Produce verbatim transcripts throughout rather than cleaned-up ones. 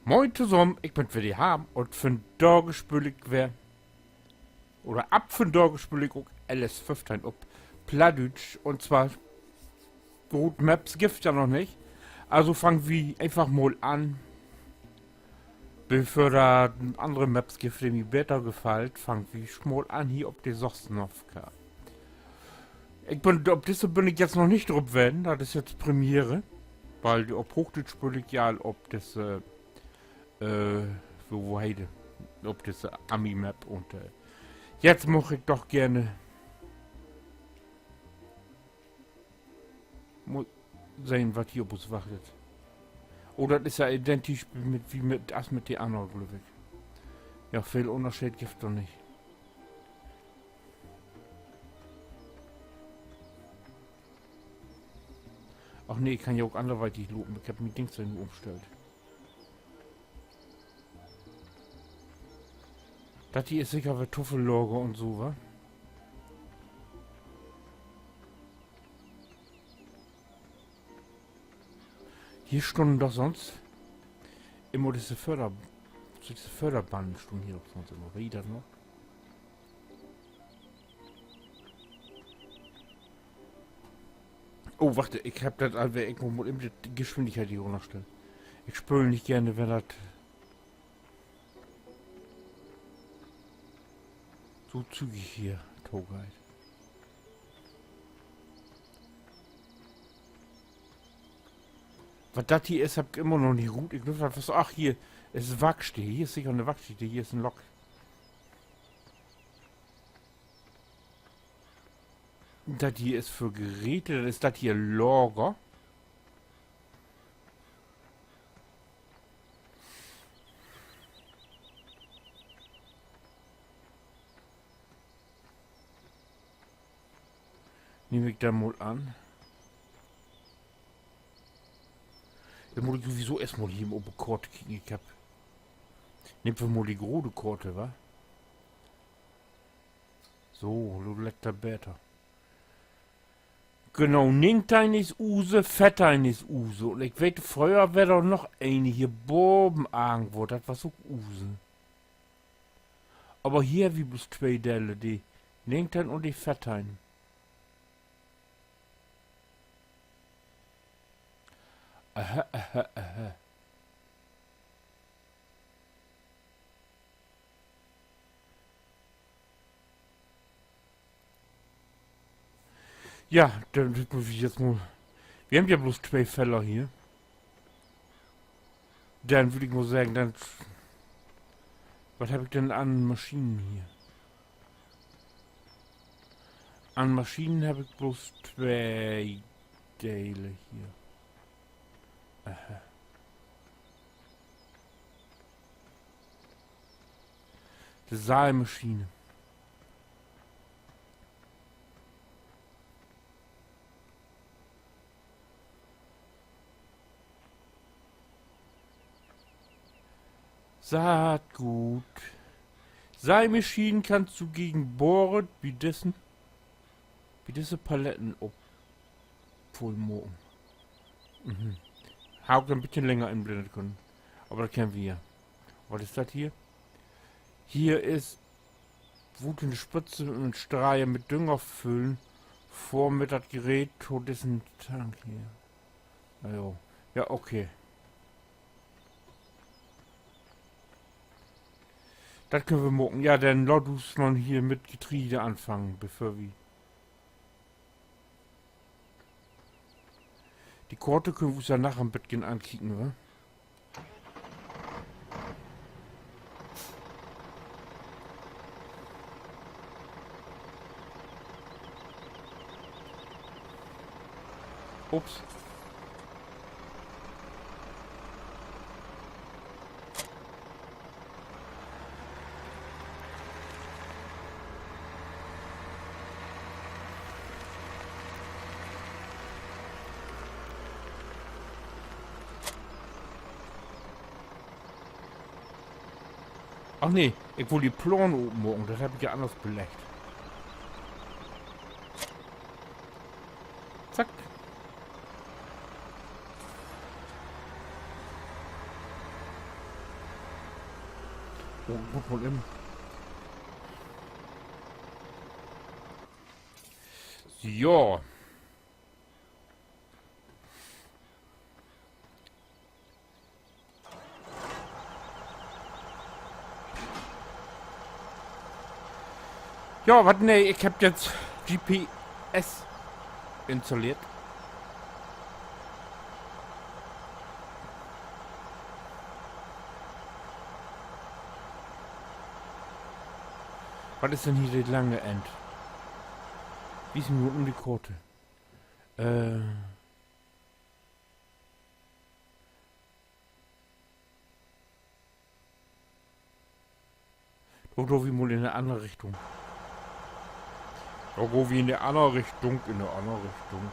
Moin tosamen, ik bün weer de Harm un vundaag speel ik weer, oder af vundaag speel ik ok L S föffteihn op Plattdüütsch, un zwar Good, Maps gifft ja noch nich. Also fangt wi eenfach mal an. Bevör dat annere Maps gifft, de mi beter gefallt, fangt wi mal an hier op de Sosnowka. Ik bün, op disse bün ik jetzt noch nich drup ween, dat is jetzt Premiere. Wiel de op Hoochdüütsch speel ik ja al op disse, äh, wo, wo heet de? Op disse Ami-Map un, äh, jetzt much ik doch geern Mal sehn, wat hier op us wachtet. Oh, dat is ja identisch mit, wie mit, as mit de anner, glööv ik. Ja, veel Ünnerscheed gifft dat nich. Ach nee, ik kann ja ok annerweitig lopen. Ik hebb mien Dings ja nu ümstellt. Dat hier is seker weer Tuffellager un so, wa? Hier stunnen doch sonst immer disse Förder-, disse Förderbannen stunnen hier doch sonst immer. Weet ji dat noch? Oh, wacht, ik hebb dat al weer, ik mutt even de Geschwindigkeit hier rünnerstellen. Ik speel nich geern, wenn dat so zügig hier togeiht. Wat dat hier is, heff ik immer noch nich rut. Ik glööv, dat was, ach, hier is Warksteed. Hier is seker 'ne Warksteed. Hier is en Lok. Dat hier is för Geräte, denn is dat hier Lager. Nehm ik denn mal an. Denn mutt ik sowieso eerst mal hier op de Koort kieken. Ik hebb, nehmt wi mal de grote Koort, wa? So, so lecker beter. Genau, negenteihn is use, veerteihn is use. Un ik weet, fröher weer dor noch een hier baven irgendwo, dat was ok use. Aver hier hebbt wi blots twee Delen, de negenteihn un de veerteihn. Aha, aha, aha. Ja, denn mutt wi jetzt mal, wi hebbt ja blots twee Feller hier. Denn würr ik mal seggen, denn, wat heff ik denn an Maschinen hier? An Maschinen heff ik blots twee Delen hier. Aha. De Saimaschine. Saatgut. Saimaschinen kannst du gegen Bohren bi dissen, bi disse Paletten op vull maken. Mhm. Harr ok en beten länger inblennen kunnt. Aver dat kennt wi ja. Wat is dat hier? Hier is, wut en Spritze un Streier mit Dünger füllen. Fohr mit dat Gerät to dissen Tank hier. Na jo. Ja, okay. Dat köönt wi maken. Ja, denn laat us man hier mit Getreide anfangen, bevör wi De Koort köönt wi us ja naher en beten ankieken, wa? Ups. Ach nee, ik wull de Plaan opmaken, dat heff ik ja anners beleggt. Zack. Oh, mutt mal even. So. Ja, wat, nee, ik hebb jetzt G P S installeert. Wat is denn hier dat lange End? Wies mi mal um de Koort. Äh. Dor, dor gahn wi mal in de anner Richtung. Dor gahn wi in de anner Richtung, in de anner Richtung.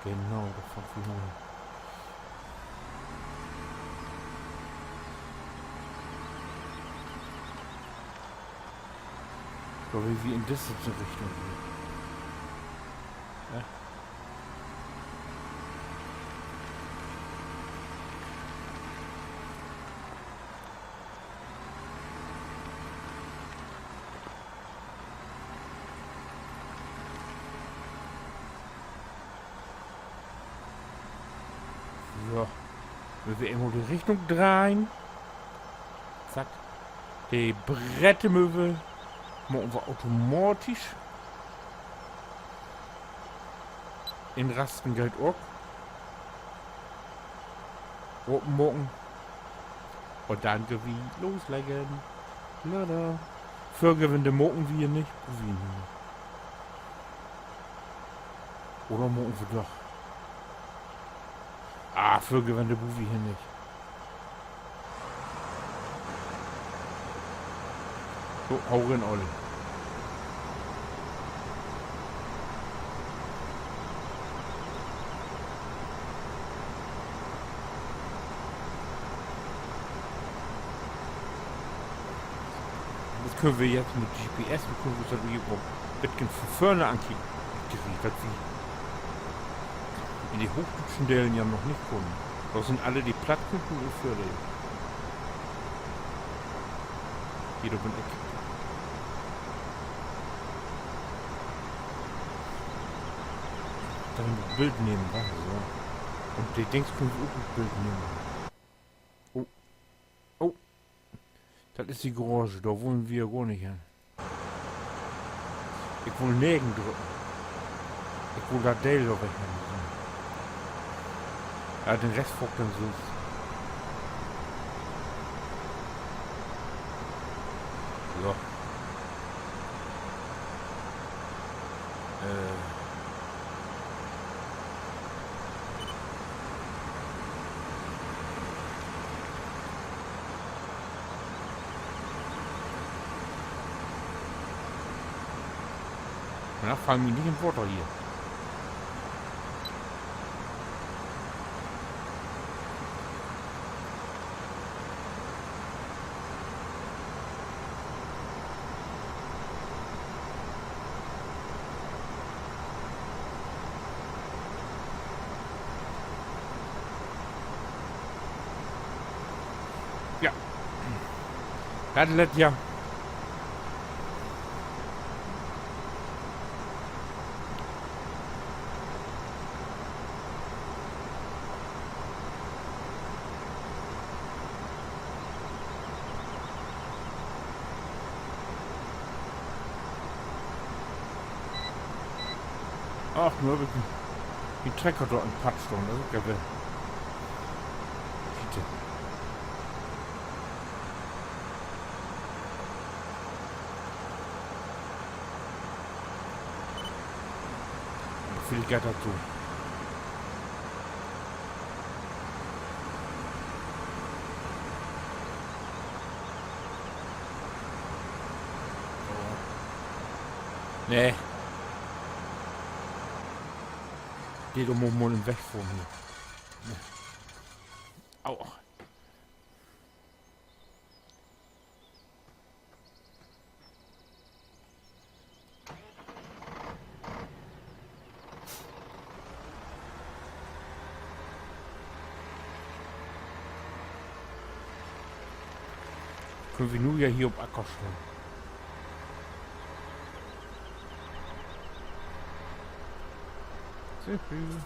Genau, dor fangt wi mal an. Dor gahn wi in disse Richtung hier. Ja. So. Mööt wi eenmal de Richtung dreihen. Zack. De Brette mööt wi, maakt wi automatisch. Inrasten geiht ok. Open maken. Un denn köönt wi losleggen. Lala. Vörgewinde maken wi hier nich. Bruukt wi hier nich. Oder maken wi doch? Ah, Vörgewinde bruukt wi hier nich. So, hau rin, Olli. Dor köönt wi nu mit G P S, dor köönt wi uns dat hier ok en beten vun vörn ankieken. Gerät, wat wi in de hoochdüütschen Delen ja noch nich kunnen. Dor sünd alle de Plattkultur vör de. Hier, dor bün ik. Denn Bild nehmen, wa? So. Un de Dings köönt wi ok en Bild nehmen. Oh. Oh. Dat is de Garage, dor wullen wi gor nich hen. Ik wull negen drücken. Ik wull dat Deel dor wegnehmen. Ja, den Rest fohr ik denn sülvst. So. Äh. Na, fall mi nich in't Water hier. Ja. Dat lett ja. Ach, nu heff ik den Trecker dor in'n Padd stahn. Dat is ok ja weer Schiete. Villicht geiht dat so. Nee. De dor mutt mal in Weg fohren hier. Au. Köönt wi nu ja hier op Acker stahn. Tschüss.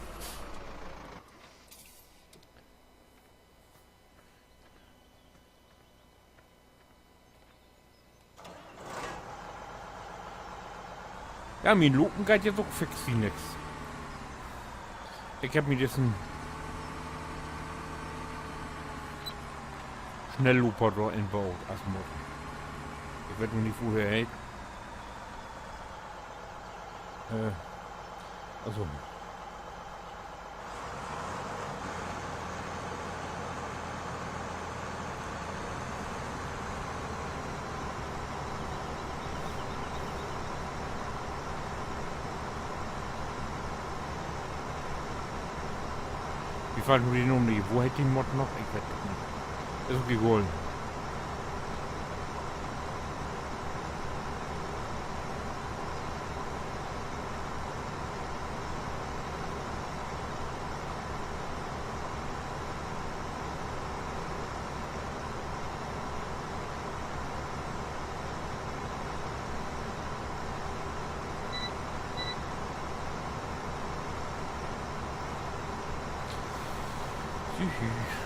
Ja, mien Lopen geiht jetzt ok fix wie nix. Ik heff mi dissen Snellloper dor inbuut as Mod. Ik weet noch nich, wo he heet. Äh, also. Wi fallt nu de Naam nich in. Wo heet de Mod noch? Ik weet dat nich. Is ok egal. Tschüss.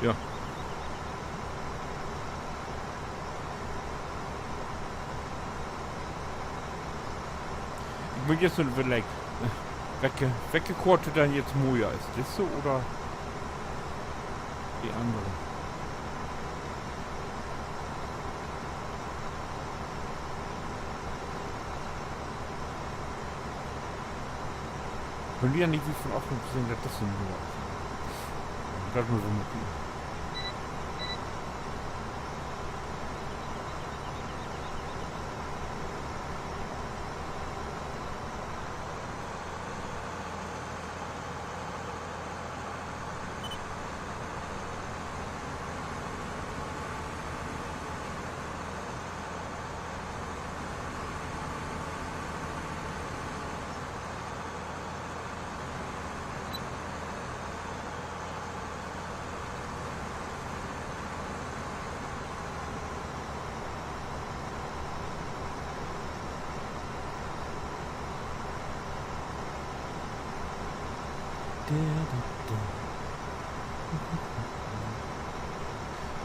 Ja. Ik mutt jetzt mal överleggen, welke, welke Koort denn jetzt moier is. Disse oder de annere? Köönt wi ja nich wie von Afstand sehn, dat dat so moier is. Dat mööt wi mal kieken.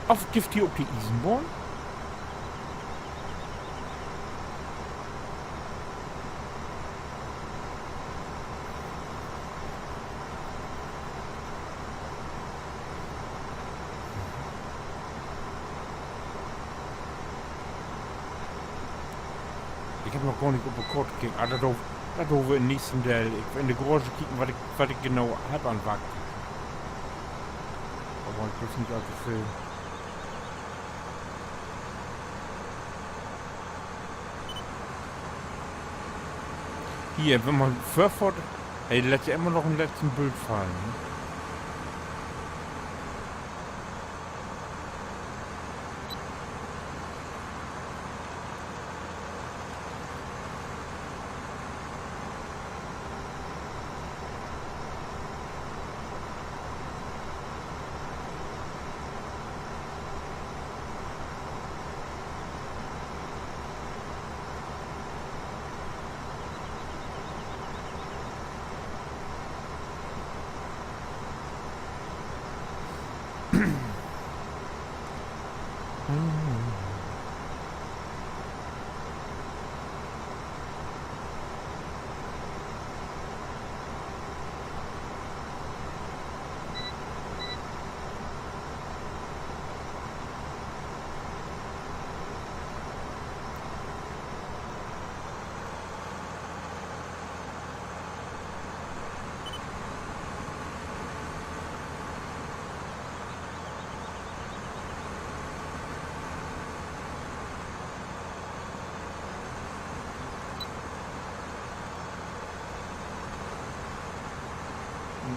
Of gifft hier ok de Iesenbahn? Ik heff noch gor nich op de Koort keken. Ah, dat doot, dat doot wi in'n nächsten Deel. Ik will in de Garage kieken, wat ik, wat ik genau heff an Wark. Aver ik wüss nich all to veel. Hier, wenn man vörfahrt, he lett ja immer noch en letzten Bült fallen, ne?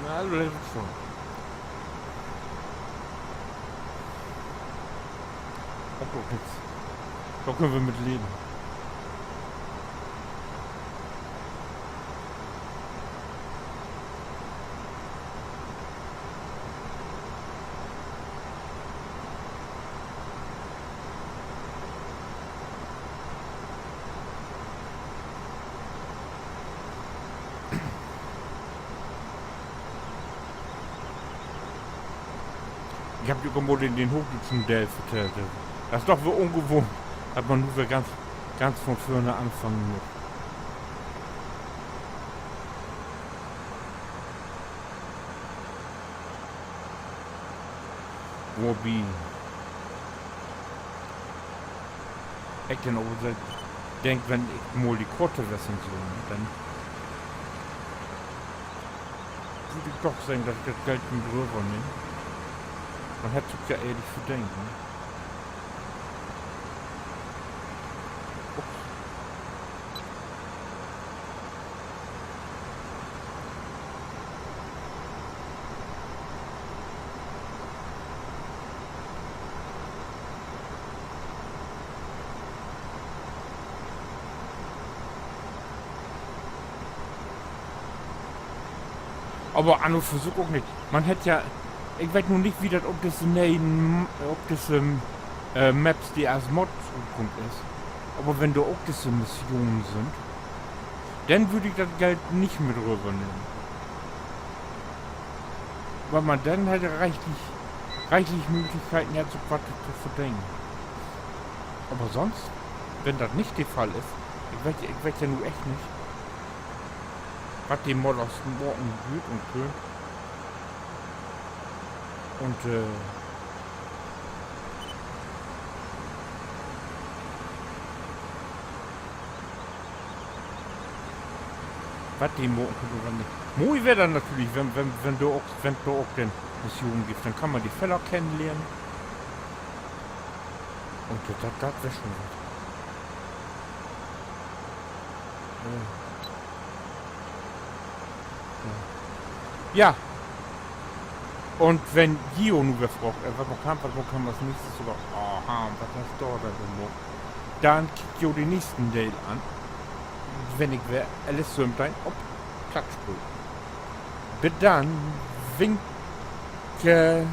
Also, dat is schon. Maakt doch nix. Dor köönt wi mit leven. Ik heff di ok mal den, den hoochdüütschen Deel vertellt. Dat is doch weer ungewohnt, dat man nu weer ganz, ganz von vörne anfangen mutt. Wobi ik denn aver so denk, wenn ik mal de Korte wesseln sall, ne, denn würr ik doch seggen, dat ik dat Geld nu rövernehm. Man hett sik ja ehrlich verdeent, ne? Ups. Aver an un för sik ok nich. Man hett ja, ik weet nu nich, wie dat op disse ne'en, op disse, äh, Maps, de as Mod rutkamen is. Aver wenn dor ok disse Missionen sünd, denn würr ik dat Geld nich mit rövernehmen. Wiel man denn hett reichlich, reichlich Mööglichkeiten hett, sik wat to verdenen. Aver sonst, wenn dat nich de Fall is, ik weet, ik weet ja nu echt nich, wat de Modders maken wüllt un köönt. Un, äh, wat de maken köönt un wat nich. Moi weer dat natürlich, wenn, wenn, wenn dor ok, wenn dor ok denn Missionen gifft, denn kann man de Feller kennenlehren. Un dat, dat, dat weer schon wat. Äh. Ja. Ja. Un wenn ji nu weer fraagt, äh, wat maakt wi, wat maakt wi as nächstes oder, aha, wat hett dor denn maakt? Denn kiekt jo den nächsten Deel an, wenn ik weer L S söventeihn op Platt speel. Bit denn, winke.